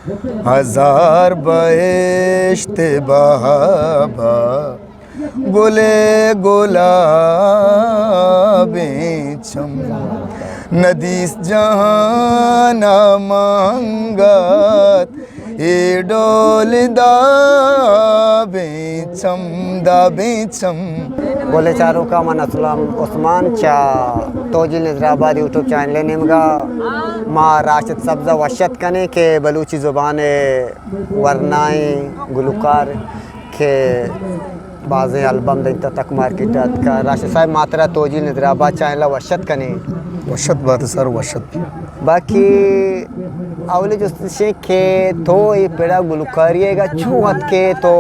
ہزار بہشت بہابا، گل گلابیں چم، ندیس جہان مانگت اے ڈول دابیں چم، دابیں چم۔ گل چاروکاں، من اسلم عثمان چہ توجیل نظر آباد یوٹیوب چینل ءِ نیمگا ما راشد سبز ءَ وش اتک کنیں کہ بلوچی زبان ءِ ورنائیں گلوکار کہ بازیں البم دنت تک مارکیٹ ءَ اتکا۔ راشد صاحب، ما ترا توجیل نظر آباد چینل ءَ وش اتک کنیں۔ وش ات بات سر، وش ات۔ باقی اولی جست ایش اِنت کہ تو اے پڑ ءَ گلوکاری ءَ چوں اتکے، تو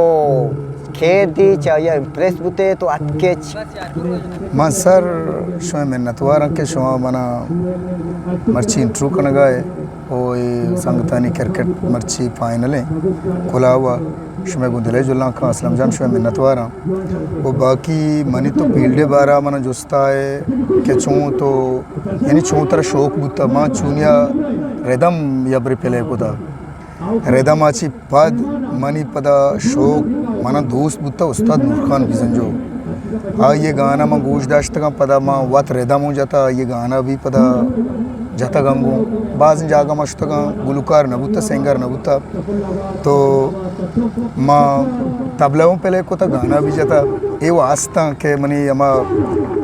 کئے دی چہ آئی ءَ امپریس بوتے تو اتکے چ؟ من سر شمئے منتواراں کہ شما منا مرچی انٹرویو کنگا ئے۔ او اے سنگتانی کرکٹ مرچی فائنل ایں کلاہ ءَ، شمئے گوں دل ءِ جھلاں کاں اسلم جان، شمئے منتواراں۔ و باقی منی تو فیلڈ ءِ بارا من جستا ئے کہ چون تو، یعنی چون ترا شوق بوتا، ما چونیا ردم یبرے پلے کتا۔ ردم ءَ چی پد منی پدا شوق، منا دوست بوتا استاد نورخان بزنجو۔ آئی ءِ گانا من گوش داشتگاں، پدا ما وت ردم اوں جتا، آئی ءِ گانا بھی پدا جتگ انگوں۔ بازیں جاگہ ما شتگاں، گلوکار نہ بوتا، سنگر نہ بوتا، تو ما طبلہ اوں پلے کتا، گانا بھی جتا۔ اے واستاں کہ منی ہما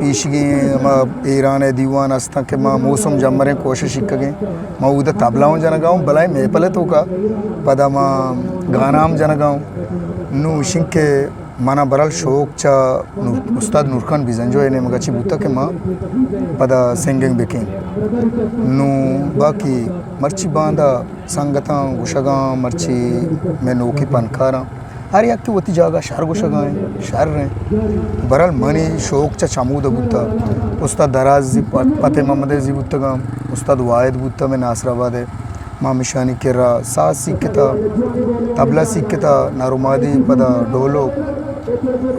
پیشگیں ہما ایران ءِ دیوان استاں کہ ما موسم جمریں کوشش کگیں۔ ما اودا طبلہ ہم جنگا ہوں، بلائیں محفل ءِ توکا پدا ما گانا ہم جنگا ہوں۔ نوں اشیں کہ منا برال شوق چہ نور، استاد نورخان بزنجو ءِ نیمگا چی بوتا کہ ما پدا سنگنگ بکیں۔ نوں باقی مرچی باندا سنگتاں گوشگاں، مرچی مئے نوکیں پنکاراں ہر یکے وتی جاگہ شر گوشگا ایں، شر ایں۔ برحال منی شوق چہ چمودا بوتا۔ استاد درازی پ-، فتح محمد ءِ زی بوتگاں، استاد واحد بوتا مئے ناصر آباد ءِ۔ ما ہمشانی کرا ساز سیکھتا، طبلہ سیکھتا، نرومادی پدا ڈولو،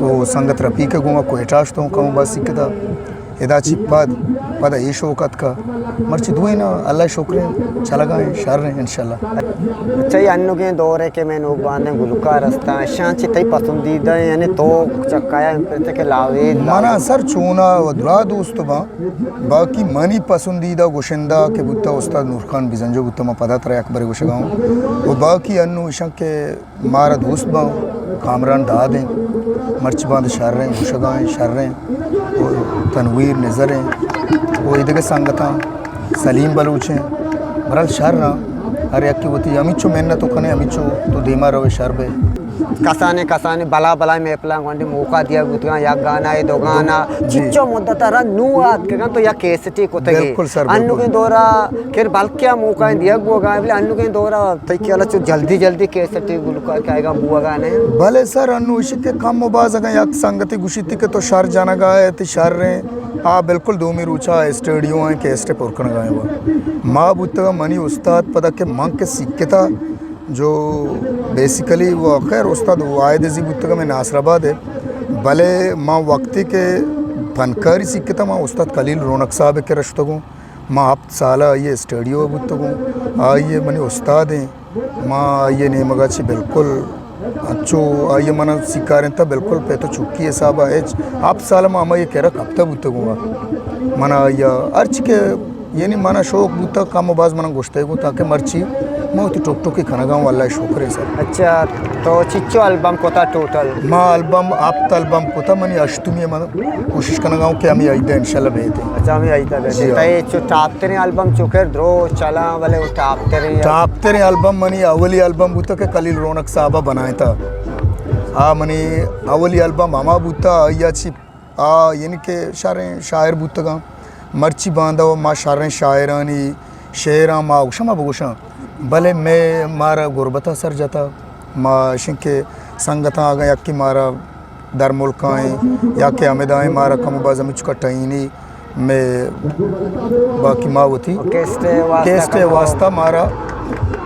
او سنگت رفیق ءِ گوما کوئٹہ ءَ شتوں کم باز سیکھتا۔ ادا چی پد، پدا اے شوق اتکا۔ مرچی دوئیں نا، اللہ شکر ایں، چلگا ایں، شر ایں انشاءاللہ۔ اچھا، یہ انوگیں دور ہے کہ میں نوک باندیں گلوکار ہستاں، اشاں چی تئی پسندیدہ ہیں، یعنی تو چکایا امپریس کہ لاوید منا سر چونا و درا دوست باں، باقی منی پسندیدہ گشندہ کہ بوتا استاد نورخان بزنجو بوتا، ما پدا ترا یک برے گشگا ہوں۔ و باقی انو اشاں کہ مارا دوست باں، کامران داد ایں، مرچی باند شر ایں، گوشگا ایں، شر ایں، و تنویر نظر ایں، و ایدگہ سنگتاں، سلیم بلوچ ایں، برحال شر آں، ہر یکے وتی ہمینچو محنت و کنے، ہمینچو تو دیما روے، شر بے۔ کسانیں، کسانیں بلا بلا محفلاں گونڈی موقع دیا بوتگاں، یک گانا اے دو گانا، جی۔ چچو مدت را نو آتکگاں تو یک کیسٹی کتگے۔ بالکل سر، بالکل۔ انوگیں دورا کہ بلکہ آ موقع دیگ بوگا، بلے انوگیں دورا تئی خیالا چو جلدی جلدی کیسٹی گلوکار کائیگا بوگا نے؟ بلے سر، انو اشی کہ کم و باز اگاں یک سنگتی گوشیتی کہ تو شر جنگا ئے، تئی شر ایں، آ بالکل دومی روچا اسٹوڈیو ایں کیسٹ پر کنگا ایں۔ ما بوتگا منی استاد پدا کہ من کہ سیکھتا جو بیسیکلی و خیر استاد واحد زی بوتگا مئے ناصر آباد ءِ، بلے ما وقتی کہ پنکاری سیکھتا ما استاد خلیل رونق صاحب ءِ کرا شتگوں۔ ما ہپت سال آئی ءِ اسٹوڈیو ءَ بوتگوں، آئی ءِ منی استاد ایں۔ ما آئی ءِ نیمگا چہ بالکل انچو آئی ءَ منا سیکارینتا، بالکل پہ تو چکی حسابا ہچ۔ ہپت سال ما ہمائی ءِ کرا کپتا بوتگوں۔ منا آئی ءَ ہرچی کہ یعنی منا شوق بوتا، کم و باز منا گوشتے گوں تاکہ مرچی ما وتی ٹک ٹکی کنگا ہوں، اللہ شکر ایں سر۔ اچھا، تو چچو البم کتا ٹوٹل؟ ما البم، ہپت البم کتا، منی ہشتمی ءَ من کوشش کنگا ہوں کہ ہمیں عید ءَ انشاءاللہ بیت۔ اچھا، ہمیں عید ءَ بیت۔ جی ہاں۔ تئی چو ٹاپ تریں البم چو کہ درو چلاں، بلے وہ ٹاپ تریں۔ ٹاپ تریں البم منی اولی البم بوتا کہ خلیل رونق صاحبہ بنائیں تا۔ آ منی اولی البم ہما بوتا، آئی ءَ چی آ یعنی کہ شریں شاعر بوتگاں۔ مرچی باندا و ما شریں شاعرانی شعراں ما گوشاں، ما بگوشاں، بلے مئے مارا غربت ءَ سر جتا۔ ما اشیں کہ سنگتاں اگاں یکے مارا در ملکائیں یا کہ ہمدائیں مارا کم و باز ہمچکا ٹہینی مئے باقی ما وتی کیسٹ ءِ واسطہ کیسٹ ءِ کم واسطہ مارا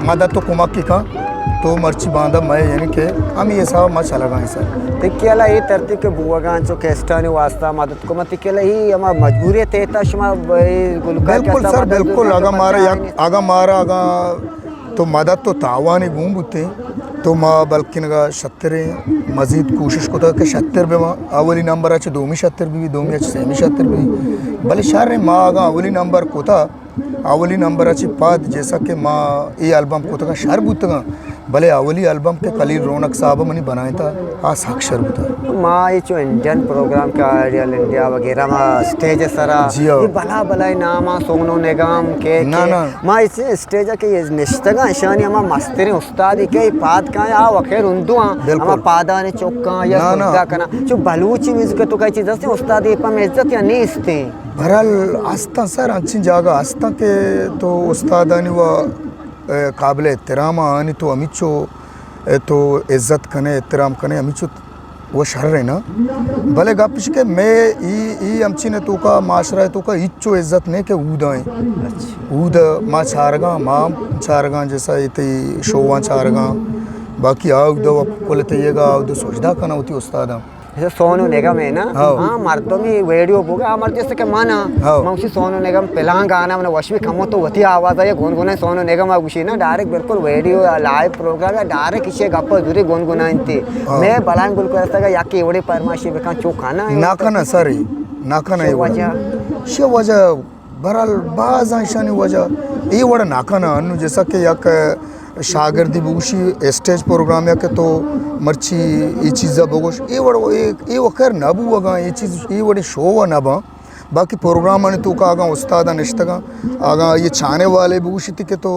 مدد و کمک کن تو مرچی باندا مئے یعنی کہ ہمے حساب ما چلگا ایں سر۔ تئی خیالا اے ترتیب کہ بوگا انچو کیسٹانی واسطہ مدد کو، من تئی خیالا اے ہما مجبوری تحتا شما اے گلوکار بالکل کیسٹا سر، مدد بالکل۔ اگاں مارا یک، اگاں مارا اگاں تو مدد تو تاوانے گون بوتیں، تو ما بلکنگا شتریں، مزید کوشش کتا کہ شتر بہ ما، اولی نمبر ءَ چہ دومی شتر بہ بی، دومی ءَ چہ سیمی شتر بہ بی۔ بلے شر، ما اگاں اولی نمبر کتا، اولی نمبر ءَ چہ پد جیسا کہ ما اے البم کتگاں، شر بوتگاں، بلے اولی البم کہ خلیل رونق صاحب منی بنائینتا، آ سک شر بوتا۔ ما اے چو انڈین پروگرام کہ آئیڈیل انڈیا وغیرہ ما اسٹیج سرا، جی ہاں۔ اے بلا بلائیں نام آ سونو نگم کے، نہ، کے نہ۔ ما اس اسٹیج ءَ کہ نشتگاں، اشانی ہما مستریں استادی کہ پاد کاں، آ وخیر اندو آں، بالکل۔ ہما پادانی چکاں یا نہ، نہ۔ سجدہ کناں۔ چو بلوچی میوزک تو کئی چیز ہستیں، استادی پہ عزت یا نیستیں؟ بہرحال ہستاں سر، انچیں جاگہ ہستاں کہ تو استادانی و، اے، قابل احترام آں، آنی تو ہمیچو، اے، تو عزت کنے، احترام کنے، ہمیچو و شر نا۔ بلے گپ اش کہ مئے ای، ای ہمچین توکا، معاشرہ توکا ہچو عزت نہیں کہ اودا ہیں۔ اچھا۔ اود ما چارگاں، ما چارگاں، جیسا ایتی شوان چارگاں، باقی آ اود و کل تیگا آ اود سجدہ کنا ہوتی استاداں۔ اچھا، سونو نگم ہے نا؟ ہاں۔ ہاں، مردمی ویڈیو بوگا، آ مرد جیسے کہ من ہاں، ہاں۔ من اسی سونو نگم پلان گانا من وش بھی کمو تو وتی آواز ہے گون گونا سونو نگم آ گوشی نا، ڈائریکٹ بالکل ویڈیو یا لائیو پروگرام یا ڈائریکٹ اسے گپا دوری گون گونا انتی۔ ہاں۔ میں بلائیں گل کرتا گا یا کہ وڑے پرماشی بکن چو کھانا ہے نہ تو۔ کھانا ساری، نہ کھانا شے یہ وڑا۔ وجہ؟ شے وجہ، بہرحال باز ایشانی وجہ یہ وڑا نہ کھانا۔ انو جیسا کہ یک شاگردی بگوشی اسٹیج پروگرام یا کہ تو مرچی یہ چیزا بگوش، یہ وڑا، یہ، یہ وخیر نہ بوگا، یہ چیز، یہ وڑے شو نہ باں۔ باقی پروگرامانی توکا اگاں استاداں نشتگاں، اگاں یہ چانے والے بگوشیت کہ تو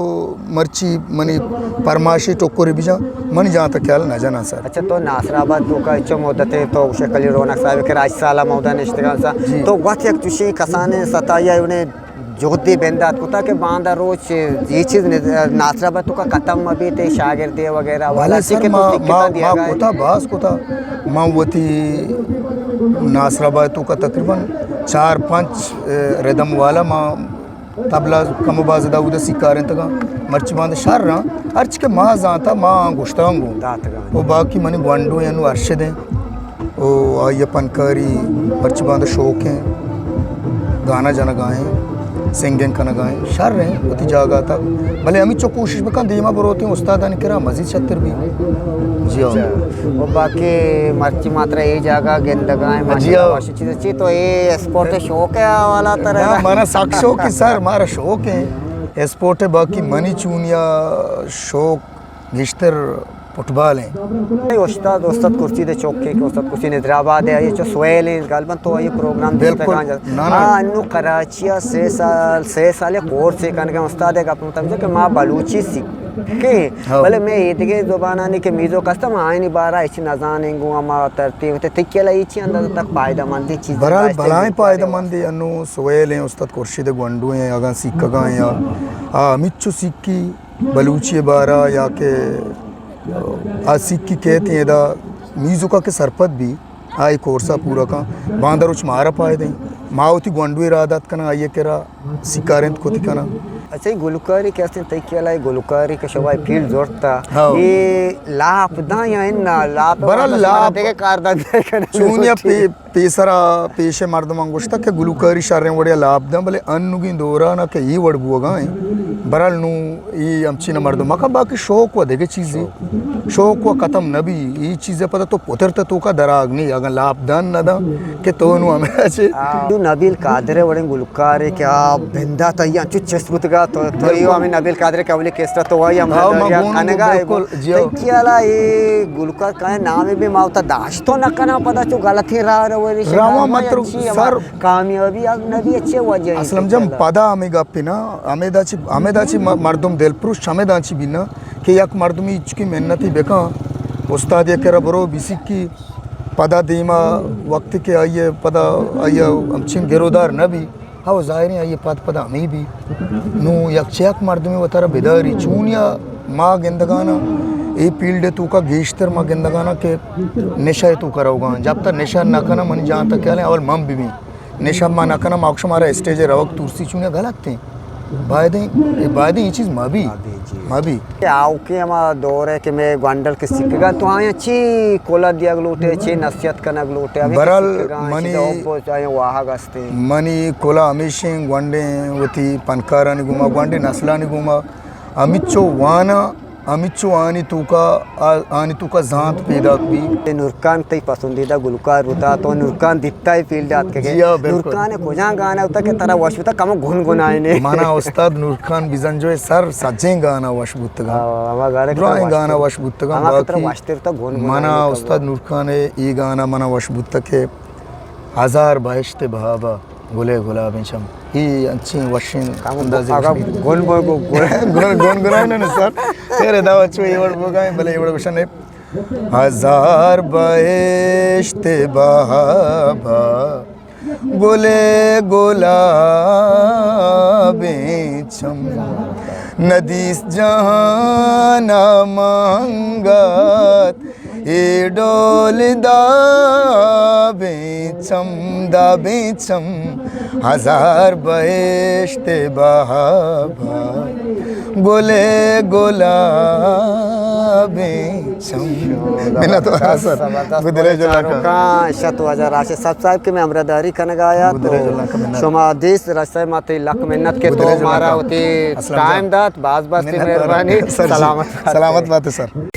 مرچی منی پرماشی ٹکری بجا، منی جان تک خیال نہ جناں سر۔ اچھا، تو ناصر آباد توکا اچو مدت ہے، تو گوشے خلیل رونق صاحب کہ راج سالا مودا نشتگاں سا، جی۔ تو وقت یک چوشیں کسانے ستایا انہیں جہدی بندات کتا کہ باندا روچ یہ چیز نز-، ناصر آباد توکا ختم مبیت، شاگردی وغیرہ والا بلے سر، کہ تو ما، سکتا ما، دیا ما گئے۔ کتا، باز کتا۔ ما وتی ناصر آباد توکا تقریباً چار پنچ، اے، ردم والا ما طبلہ کم و باز دا اودا سیکارینتگاں۔ مرچی باند شر ہاں، ہرچ کہ ما زانتا ما گوشتاں گوں۔ داتگاں۔ و باقی منی گونڈو انو ارشد ہیں۔ و آئی ء پنکاری مرچی باند شوق ہیں، گانا جنگا ہیں، سنگنگ کنگا ہیں، شر ہیں وتی جاگہ تک۔ بلے ہمیں چو کوشش بکن دیما بروتیں استادانی کرا مزید شتر بھی۔ جی ہاں۔ اچھا۔ و باقی مرچی ماترا اے جاگہ گندگا ہیں، جی ہاں۔ ماشاءاللہ، واشی چیز اچھی تو اے اسپورٹ شوق ہے والا طرح نہ، ہے۔ مانا سک شوق ہے سر، مارا شوق ہے اسپورٹ ہے، باقی منی چونیا شوق گیشتر فٹبال ہیں۔ اے استاد، استاد کرسی دے چوکے کہ استاد کرسی نظر آباد ہے، یہ چو سویل ہیں، غالباً تو یہ پروگرام بالکل۔ دیستگاں جا۔ نہ، نہ۔ ہاں، انو کراچی آ سے سال، سے سال کورس کنگا استاد ہے، گپ مطابق کہ ما بلوچی سیکھیں۔ ہاں۔ بلے میں یہ دیگه زبانانی کہ میزو کستم آئینی بارا اچ نزانیں گو ہما ترتیب تے تکیلا یہ چی اندازہ تک فائدہ مندی چیز برحال بلائیں فائدہ مندی انو سویل ہیں، استاد خورشید گونڈو ہیں، اگاں سیکھگا ہیں یا آ ہمیچو سیکھی بلوچی بارا یا کہ آ سیکھی کہتے ہیں دا میوزکا کے سرپد بھی آئی کورسا پورا کن، باندا روچ مارا پائدہ ہیں۔ ما وتی گونڈوے را دات کناں، آئی کرا سیکارینت کتی کناں۔ اچھا، یہ گلوکاری کہ استیں تئی خیال ہے، گلوکاری کہ شما فیلڈ زورتا، ہاں۔ یہ لاپ داں یا انا لاپ برا داں، لاپ دیگه کار داں دیگه چونیا پی پیسرا پیش مردماں گوشتگ کہ گلوکاری شریں وڑے لاپ داں، بلے انوگیں دوران کہ اے وڑ بوگا ہیں۔ برحال نوں اے ہمچین مردم مکن، باقی شوق و دگہ چیزے۔ شوق و ختم نہ بی، اے چیزے پدا تو پترت توکا دراگ نی، اگاں لاپ دان نہ داں کہ تو نوں ہمے چے۔ تو نبیل قادر وڑیں گلوکارے کہ آ بندات آئی انچو چست بوتگا، تو، تو اے ہمیں نبیل قادر کہ اولی کیسٹ تو آئی ہم ہاں، ما گون کنگا ہے۔ بالکل۔ جی ہو۔ تئی خیالا اے گلوکار کئے نامے بی ما وتا داشتو نہ کناں، پدا چو غلطیں راہ روے، رواں مطلب سر کامیابی ء نبی اچے وجہ اسلم جان۔ پدا ہمیں گپ نا، ہمیں دا چی، ہمیں دا چی م-، مردم دلپروش ہمیں دا چی بینا کہ یک مردمی چکی محنتی بکن، استاد یک کرا برو بسکی، پدا دیما وقت کہ آئیے پدا آئیے ہمچین گرودار نہ بی۔ ہو، ظاہریں آئی پد پد ہمے بی۔ نوں یک چہ یک مردمے وتارا بداری، چونیا ما گندگانا اے فیلڈ توکا گیشتر ما گندگانا کہ نشہ توکا روگا۔ جب تک نشہ نہ کنا منی جان تک خیال ہے اول من بی بی۔ نشہ ما نہ کنا، ما اکشم مارا اسٹیج روگ ترسی، چونیا غلط ہیں۔ بایدیں، بایدیں یہ چیز ما بی۔ ما بی۔ کہ آؤکیں ہما دور ہے کہ میں گونڈل کے سکھگا تو آیا چی کولا دیگ لوٹے، چی نصیحت کنگ لوٹے، ہمیں برحال سکھگا، منی چیزا اوپو آیا واہگ است۔ منی کلا ہمیشیں گونڈیں وتی پنکارانی گوما، گونڈیں نسلانی گوما ہمچو وانا، ہمچو آنی توکا، آ-، آنی توکا زانت پیداک بی۔ نورخان تئی پسندیدہ گلوکار بوتا، تو نورخان دیتا ہی فیلڈ آتکگے۔ جی ہاں، بالکل۔ نورخان کجا گانا ہوتا کہ ترا وش بوتا، کمو گن گنائینے؟ منا استاد نورخان بزنجو سر سجیں گانا وش بوتگا۔ ہاں، ہما گانا کہ ترا درائیں وش گانا تر-، وش بوتگا، ہما کہ ترا باقی وش تر تا گن منا گنائینے استاد نورخان ای گانا منا وش بوتا کہ ہزار بہشت بہابا گلے گلابیں چم۔ ای انچیں وشیں کم اندازے اگا وشیں۔ گن بو گو گن۔ گن، گن گنائے نہ سر۔ تیرے دعوت چو اے وڑ بوگائیں، بلے اے وڑ گوشن ہے۔ ہزار بہشت بہابا گلے گلابیں چم، ندیس جہان مانگت اے ڈول دابیں چم، دابیں چم، ہزار بہشت بہابا گلے گلابیں چم۔ منت وار سر۔ زبردست، گدرے بڑے جلا چاروکاں، شت و ہزار آشے سبسکرائب کہ میں ہمراہ داری کنگا آیا تو شما دیست رسے ما تئی لک منت کہ تو مارا وتی ٹائم دات، باز باز تئی مہربانی۔ سلامت بات۔ سلامت بات سر۔